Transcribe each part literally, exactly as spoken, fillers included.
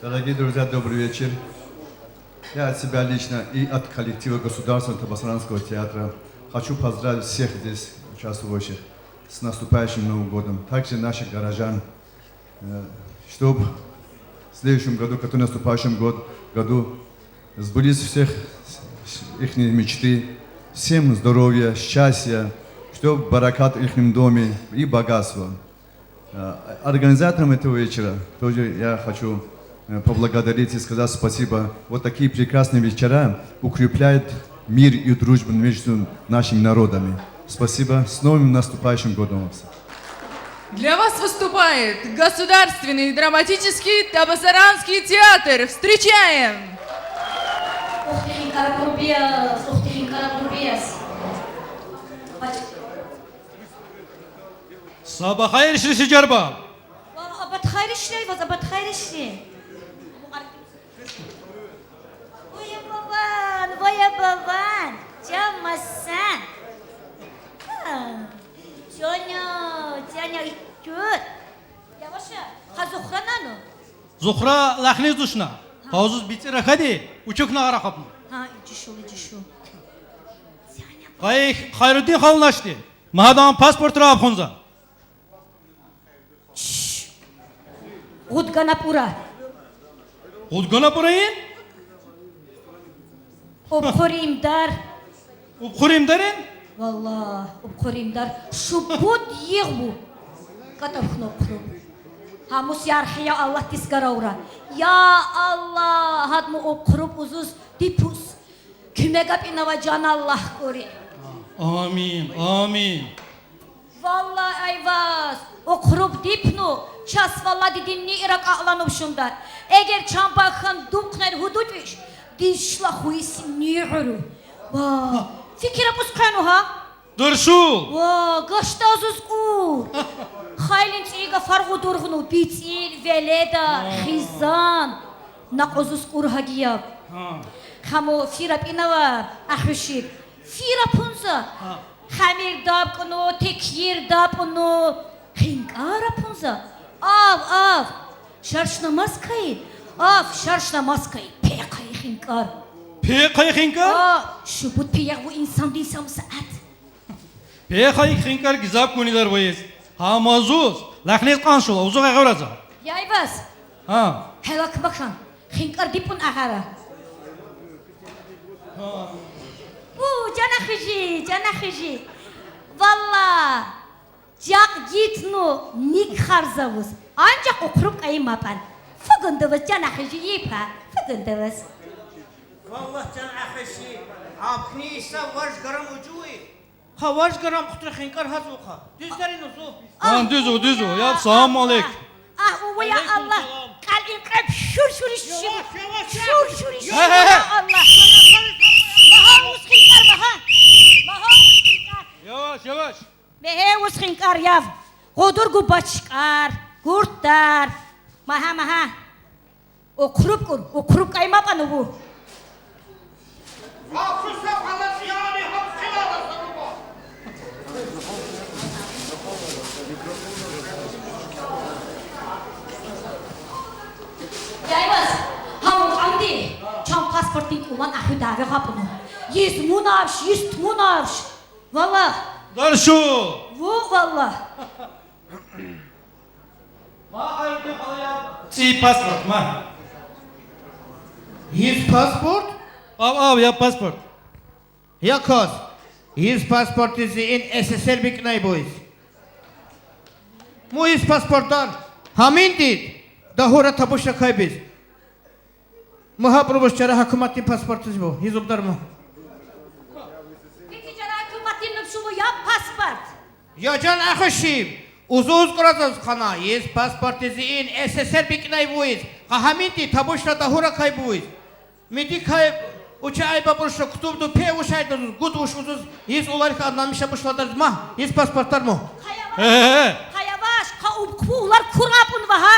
Дорогие друзья, добрый вечер. Я от себя лично и от коллектива Государственного Табасаранского театра хочу поздравить всех здесь участвующих с наступающим Новым годом. Также наших горожан, э, чтоб в следующем году, который наступающем год, году, сбылись всех ихние мечты. Всем здоровья, счастья, чтоб баракат в ихнем доме и богатство. Э, организаторам этого вечера тоже я хочу, э, поблагодарить и сказать спасибо. Вот такие прекрасные вечера укрепляют мир и дружбу между нашими народами. Спасибо. С новым наступающим годом вас! Для вас выступает Государственный драматический Табасаранский театр. Встречаем! Ух ты, хинкӀар гурбияс, ух ты, хинкӀар гурбияс. Саба хайришли, ши жарбал. Ва, абад хайришли, ва, абад хайришли. Вай абаван, вай абаван, чан масан. А, чоно, чоно, иккур. Яваш я, ха Зухра нану? Зухра лахниз душна. Ха. Ха узуз бицӀи рахади, учукна гъара хапна. Ха, иджишул, иджишул. Хай, Хайрудин халунашди. Ма гьадан паспортра абхунза. Гудгана пӀура. Гудгана пӀура ин? Убхуримдар. Убхуримдар ин? Валлагь, убхуримдар. Шубуд йигъ бу. КӀатӀа хьун убхуруб. Гьа мус ярхьия Аллагьдиз гаравра. Я Аллагь, гьадму убхуруб узуз дипус куьмек гапӀинава, жан Аллагь кӀури. Амин, амин. Валлагь, Айваз, убхуруб дипну, чаз валлади динни ирак акьлануб шундар. Эгер чан бахьан дуб хънер гьудукӀиш, дишла хуйс нугӀру. Ва, фикир абуз хъвену гьа? Дуршу! Ва, гашта узуз кӀур. Хайлин цӀийи гафар гъудургъну, бицӀир, веледар, хизан. Накь узуз кӀур гьагия. Гьа. Хаму фир апӀинава, ахвешир. Фир апунза. Гьа. Хамир дапӀну, текир дапӀну, хинкӀар апунза. Ав, ав. Шаршна маскай, ав, шаршна маскай, пехъай хинкӀар. Пехъай хинкӀар? А, шубуд пехъ ву инсандин сам саат. Пехъай хинкӀар гзаф гунидар вайиз. Гьа мазуз, лахниз кьан шула, узугъ агъавра за. Я Айваз. Гьа. Гьелак махьан, хинкӀар дипӀун агъара. Гьа. У, жана хижи, жана хижи. Валлагь, жакь гитну ник харзавуз. Анжах укхруб кьайи мапӀан. Фугундаваз, жана хижи, йипа. Фугундаваз. Валлагь, жана хижи, абни са важ гарам ужуй. Ха важ гарам хутра хинкӀар гьазва ха. Дуьз дарин узу. Ан, дуьз у, дуьз у. Я, салам алейк. Агь, увва, я Аллагь. Алейкум салам. Кьал ин кьеб шур-шур иш. Яваш, яваш, шур-шур иш. Гье, гье, гье. Я Аллагь. Маха уз хинкӀар, маха. Маха уз хинкӀар. Яваш, яваш. Мегье уз хинкӀар, яв. Гъудур гу бачкъар, гуртар. Маха, маха. Укхруб кӀур, укхруб кьайи мапӀан уву. Я Айваз, гьа мукьванди чан паспортдин кӀулан ахуьдаве гьапӀну. Йиз мун авш, йиз тумун авш. Валлагь. Даршу. Ву, валлагь. Ма, Хайрудин хала, я цӀийи паспорт, ма. Йиз паспорт? Ав, ав, я паспорт. Я кас. Йиз паспортиз зи ин СССР бикӀнай буиз. Му йиз паспортар гьаминди дагьура табушра кайбиз. Му гьабуру буш чара гьукуматдин паспортиз бу, йиз зуб дар му. Пики чара гьукуматдин нуб шуму я паспорт. Я жан ахвешим, узуз кӀуразаз хана, йиз паспортиз ин СССР бикӀнай буиз, гьаминди табушра дагьура кайбуиз. Миди кай уча айбабурушра кутубду пе вушайдазуз, гуд вуш узуз, йиз уларик аннамиша бушладарзма, йиз паспортар му. Хайаваш, э, э, э, хайаваш, ха убху улар кур гьапӀунва гьа.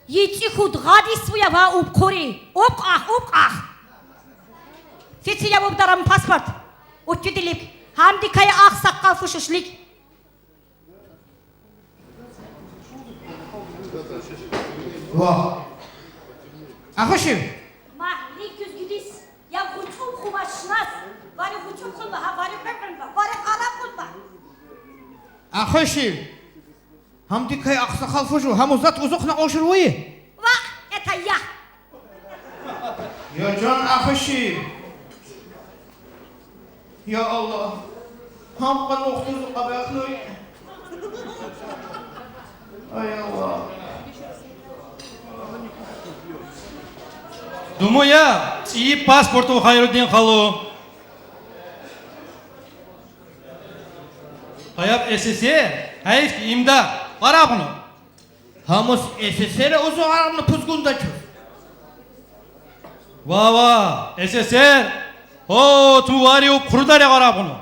ИцӀи худ гъадис вуя ва убхури. Убкъах, убкъах. Фици я убдарам паспорт. Учудилик. Гьамдикай ахсакъал фушушлик. Ва. Ахошев. Ма, ли куз гидис, я гъучун хумашнас, вари гъучун хулба, ха, вари пепенба, вари къараб хулба. Ахошев. Гьамдикай агъсакъал фу жува, гьаму зат узухна къошур вуй? Ва, это я. Я жан, Ахошев. Я Аллагь. Гьам къанни ухтузу къабахнуй. Ай Аллагь. Дума я, цӀийи паспортув Хайрудин халу. Къаяб СССР, гьайф ки имда, къарагъну. Гьамус СССР узу гъарагъну пус гунда чуз. Ва-ва, СССР, о, ту вари укъурдари гъарагъну.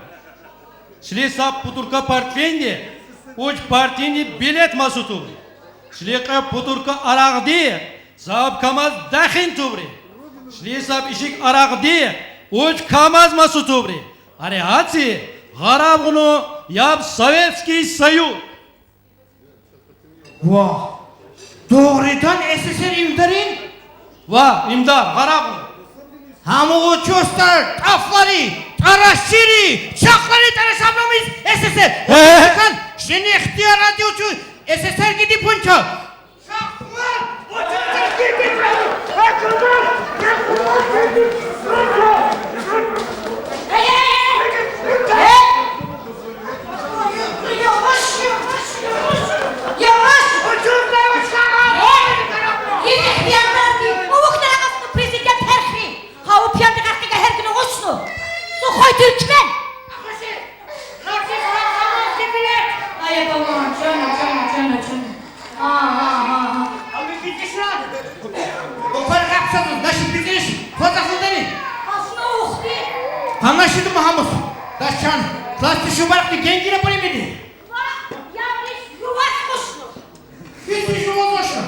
Чили саб путурка партбиенди, уч партийни билет ма сутуб. Чили кьеб путурка арагъди, саб КамАЗ дахин тубри. Чили саб ишиг арагъди, уч КамАЗ ма сутубри. Ари гьаци гъарагъну яб Советский Союз. Ва, дугъридан СССР имдарин? Ва, имдар, гъарагъну. Гьаму учустар, тӀафари, тӀарашири, чахъари тӀарашаб номис СССР. Э? Хан, шин ихтияр ади учу СССР гиди пунча. Гьа, у пиянди къаркъига гьергни гъучну. Сухой тюркмен. Ай, бабам, чана, чана, чана, чана. А, а, а, а. Опар гапсадын, наши битиш, фаза фудани. Ашна ухти. Ханашиди Махамус. Дашан, класти шубарахти генгире полимиди. Ва, я бис ювас кушну. Бис ювас кушну.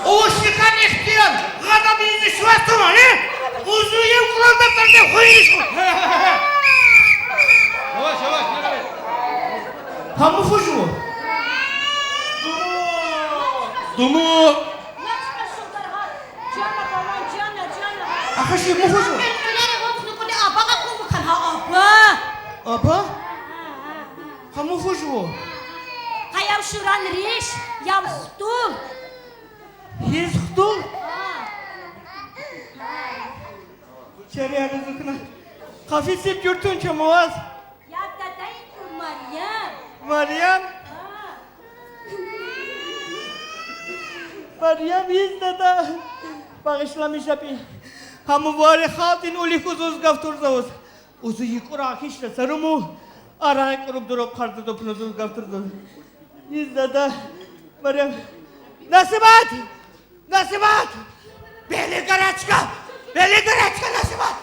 Овощникан ихтияр, гада бис ювас тума, не? Узуев куланда тарде хуйнишку. Яваш, яваш, не говори. Гьаму фу жува? Дум. Ахаши, му фу жува? Аба? Аба? Гьаму фу жува? Къаявшуран риш, яб хтул. Хьиз хтул? Чари арузукна. Къафиси тюртун чамаваз. Яб дада ин Марьям. Марьям? А. Марьям, из дада. Багъишламиша пи. Гьаму вари халкьдин улик узуз гаф турзавуз. Узу йикъура хьиш да саруму, арай кьуруб дуруб харда тупнузуз гаф турзавуз. Из дада. Марьям. Насибат! Насибат! Бели гарачка! Бели гарачка, Насибат!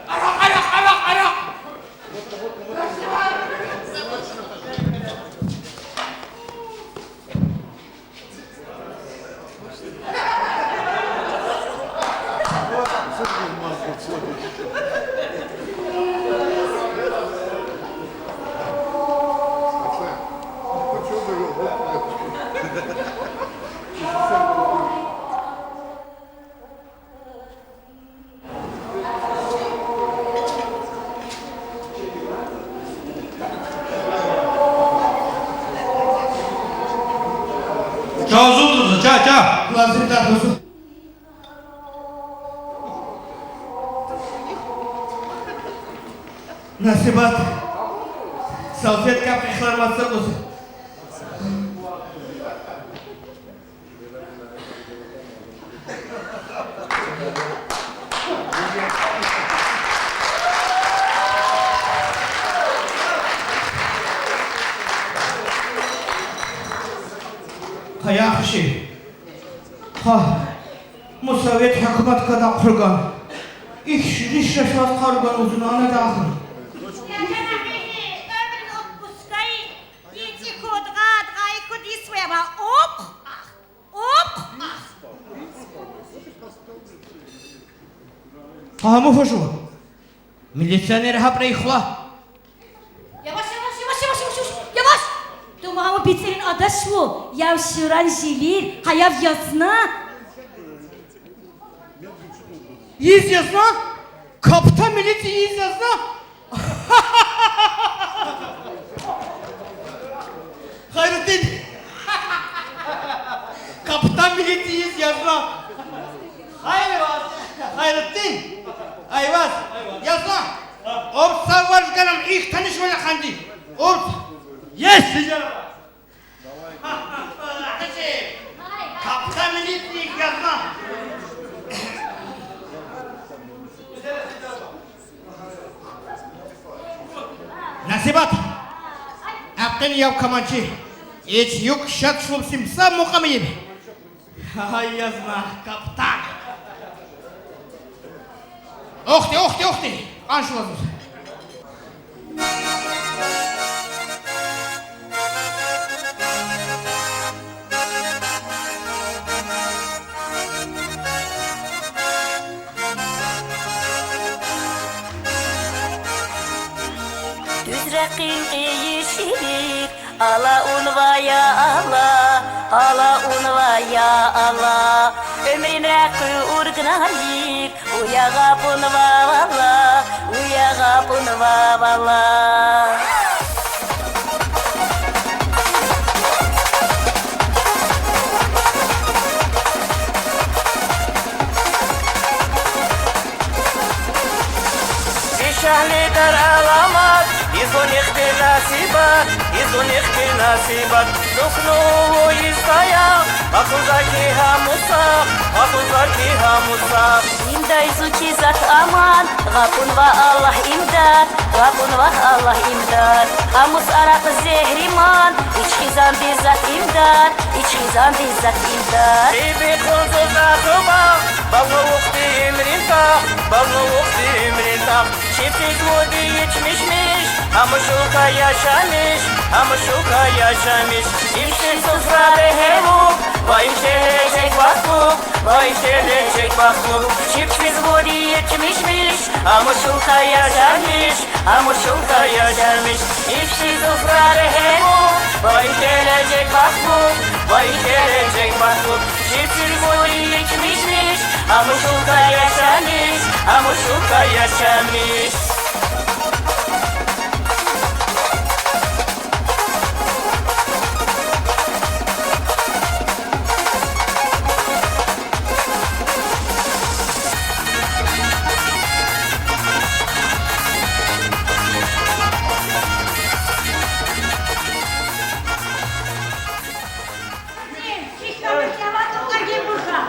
Аракъ, аракъ, аракъ, аракъ! Насибат! Ча, зул турза, ча, ча. Насибат, салфетка пехлар мацакус. Къая Ахаши. Ха, му совет гьукумат када хурган. Ихш, риш рашваз хурган узуна ана дахна. Гьаму фу жува? Милиционер гьапра ихла. Яваш, яваш, яваш, яваш, яваш, яваш! Дума гьаму бицӀерин ада Шо, яв шуран жилир, ха, яв язна. Из язна? Капитан милиции из язна? Хайрутдин. Капитан милиции из язна. Хайрутдин. Айваз. Язна. Обса варганам, их таниш вала ханди. Обс. Есть, сеньор. Капитан милиции язна. Насибат. Акъин яв команчи. Ич юк шат шубсим са мукъамиб. Ай, язна, капитан. Охти, охти, охти. Аншлазус. Дүзрәхин ийишилик, ала унва, я Алла, ала унва, я Алла. Өмрин рәхү ургналик, уяһап унва вала, уяһап унва вала. Бишәһли дар аламат, изонихди насибат, изонихди насибат. Духнуу истая, ахузаки хамуса, ахузаки хамуса. Имдай зуки зат аман, һапунва Аллаһ имдад, һапунва Аллаһ имдад. Хамус арак зеһриман, ичхизан би зат имдад, ичхизан би зат имдад. Биби хунзу захуба, балнувухди имринта, балнувухди имринта. Чипчиз вуди ичмишмиш, амушулка яшамиш, амушулка яшамиш. Чипчиз суфраде хевук, вай ишележек бахтлук, вай ишележек бахтлук. Чипчиз вуди ичмишмиш, амушулка яшамиш, амушулка яшамиш. Чипчиз суфраде хевук, вай ишележек бахтлук, вай ишележек бахтлук. Чипчиз вуди ичмишмиш, амушулка яшамиш, амушулка яшамиш.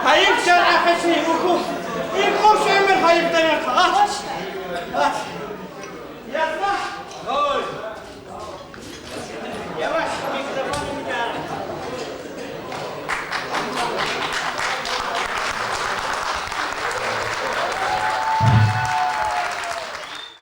Хайип чан ахачни уху. Ин хош эмер хайип таян. Ач. Ач.